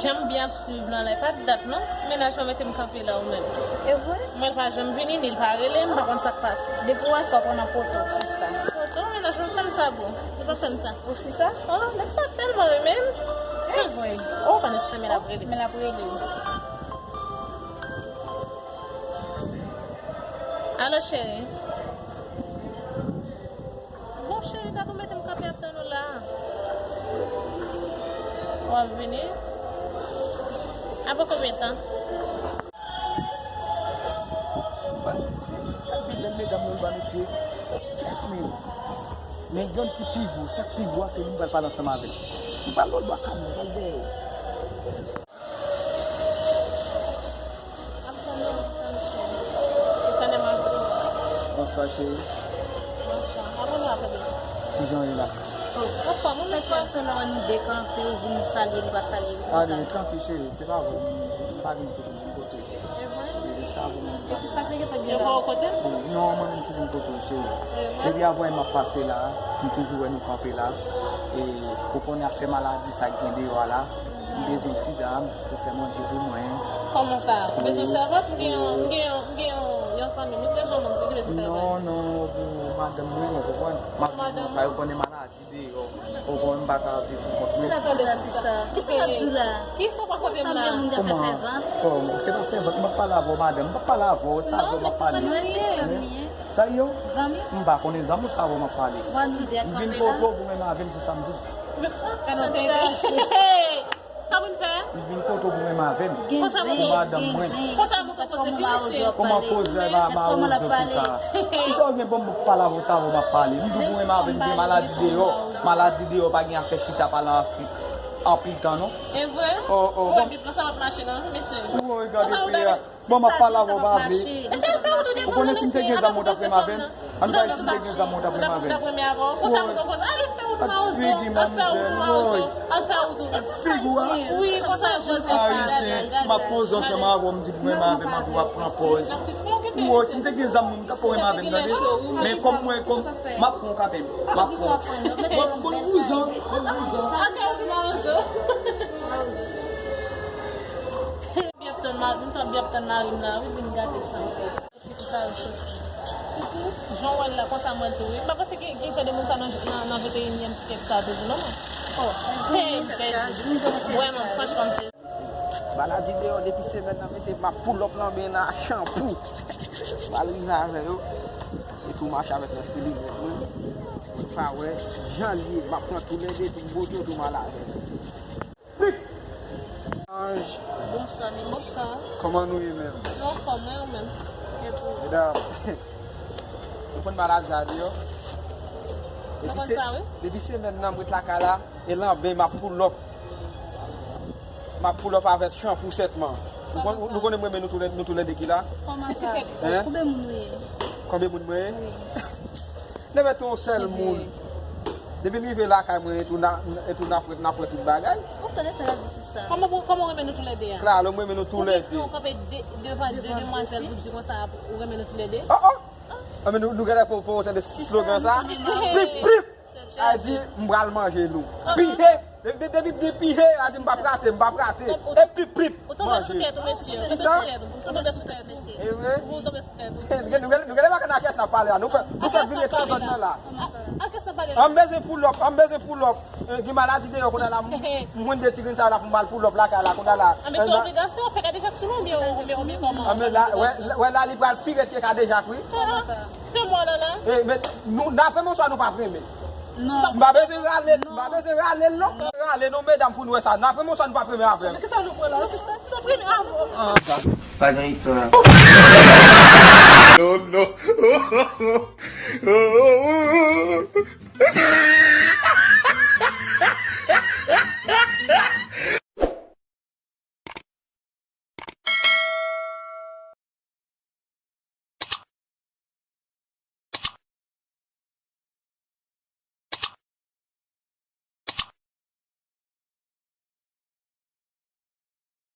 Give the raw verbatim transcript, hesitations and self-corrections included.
Jan m byen ap swiv lan la, e pa t dat non. Mennaj mwen mete m kanpe la ou menm. E vre? Mwen, l pa janm vini, ni l pa rele m, m pa konn sa k pase. Depi w wè sa, w pran nan poto, sista. Poto? Mennaj mwen fè m sa bon. Li pa fè m sa. Ou si sa? Oh, nèg sa tèlman renmen m. E vre? Oh, pandan se tan, men l ap rele m. Men l ap rele m. Alo, cheri. Bon, cheri, dat ou mete m kanpe ap tann ou la. W ap vini? Apre konbyen tan? Anpil lè medam yo pa mete kèk minit. Men yonn ki pi gwo, sa k pi gwo a, se li m pral pale ansanm avè l. M pral lòtbò a kanal, m pral dèyè yo. Bonswa, cheri. Kijan w ye la? Sèt fwa se lè nou dekanpe, ou vin nou salye, nou pa salye, nou pa salye. Tanpri, cheri, se pa vre, m pa vin kote w, m vin kote w. E vre? Wi, sa vre, m pa vin. Epi sa te gentan gen la? Non, mwen menm ki vin kote w, cheri. E vre? Depi avè m ap pase la, m toujou wè nou kanpe la. E ou konnen afè maladi sa k gen deyò a la. M bezwen ti dam pou fè manje pou mwen. Kòman sa? Ou bezwen sèvant? M gen yon, m gen yon, m gen yon, yon zanmi m, li bezwen moun ki bezwen sèvant. Non, non, pou madanm mwen, ou konprann? M ap viv nan kay, ou konnen maladi deyò. Ou konprann, m pa ka viv pou kont mwen. Sista, tande, sista. Kisa w ap di w la? Kisa w ap rakonte m la? Kòman? Kòman? Se pa sèvant, m ap pale avè w, madanm. M ap pale avè w, sa avè w m ap pale. Non, men se zanmi m ye. Sa yo? Zanmi? M pa konnen zanmi w sa avè w m ap pale. M vin kote w pou menm avè m, se sa m di. Gade yon tenten. Sa pou n fè? M vin kote w pou menm avè m. Konsa pou madanm mwen. Konsa pou koze pi mesye. Kòman koze mawozo konsa? Kisa w gen pou m pale avè w sa avè w m ap pale? M di w pou menm avè m, gen maladi deyò. Maladi deyò pa gen afè chita pale anpil tan non. E vre? Oh, oh, bon. Bib lan sa p ap mache non, mesye. Ou gade fi a. Bon, m ap pale avè w, pa vle. Ou konnen si m te gen zam ou t ap renmen avè m? Ann bay si m te gen zam ou t ap renmen avè m? Woy. Gad figi manmzèl, woy. Gad figi w a. Ayisyen, m ap poze ansanm avè w, m di pou renmen avè m, anpi w ap pran pòz. Woy, si m te gen zam mwen, m t ap fè w renmen avè m, tande. Men kòm mwen, kòm, m ap pran w kanmenm. M ap pran w. Bon, bon, vouzan, bon, vouzan. Byen ap tann mari, m t ap byen ap tann mari m la, wi, vin gate sa. Jan w wè l la, konsa mwen tou, wi. M pa panse gen, gen jan de moun sa nan, nan, nan venteyinyèm syèk sa toujou, non, non. Oh, se, se, vrèman, franchman, m sezi. Maladi deyò depi semèn nan, mesye, m ap pull up nan ben nan ak chanpou. M al rive avè yo. E tou mache avèk lespri li nèt, wi. Pa wè, jan l ye, m ap pran tou lè de, tou m bote yo, tou m al avè yo. Anj. Bonswa, mesye. Bonswa. Kòman nou ye menm? Nou anfòm, wi, ou menm? Medam, nou konn maladi a deyò. Depi se, depi semèn nan, m ret lakay la, e nan ben, m ap pull up. M ap pull up avèk chanpou sètman. Nou konn, nou konnen m renmen nou toulè, nou toulè de ki la. Kòman sa? Konbyen moun ou ye? Konbyen moun mwen ye? Wi. Leve tou yon sèl moun. Depi m rive lakay mwen, e tou n a, e tou n ap wè, n ap wè tout bagay. Ou tande sa l ap di sista? Kòman pou, kòman w renmen nou toulède a? Klalo, m renmen nou toulède. Ou gen pou w kanpe de, devan de demwazèl pou di konsa ou renmen nou toulède? Oh, oh! Anben nou, nou genlè pou, pou tande slogan sa. Plip, plip! A di, m pral manje nou. Pihe! Depi, depi, depi pihe, a di, m p ap rate, m p ap rate. E plip, plip! Ou tonbe sou tèt ou, mesye. Ou tonbe sou tèt ou. Ou tonbe sou tèt ou. E vre? Ou tonbe sou tèt ou. Nou gen, nou gen, nou gen de bagay nan kès n ap pale a. Nou fè, nou fè vire trè zòn nan la. An kès n ap pale la. An bezwen pull up, an bezwen pull up. Eh, gen maladi deyò kounye a la. Mwen de ti grenn sa la pou m al pull up lakay la kounye a la. Anben se obligasyon, fè kadejak sou nou, oubyen, oubyen, oubyen kòman? Anben la, wè, wè la li pral pi rèd ke kadejak, wi. Ke mwa la la. Eh, men nou, n ap renmen oswa nou p ap renmen? Non. M pa bezwen rale, m pa bezwen rale l non. Rale non, medam, pou n wè sa. N ap renmen oswa nou p ap renmen avè m? Kisa nou pran la? Sista, nou renmen avè w. Ah. Pa gen istwa. Non, non.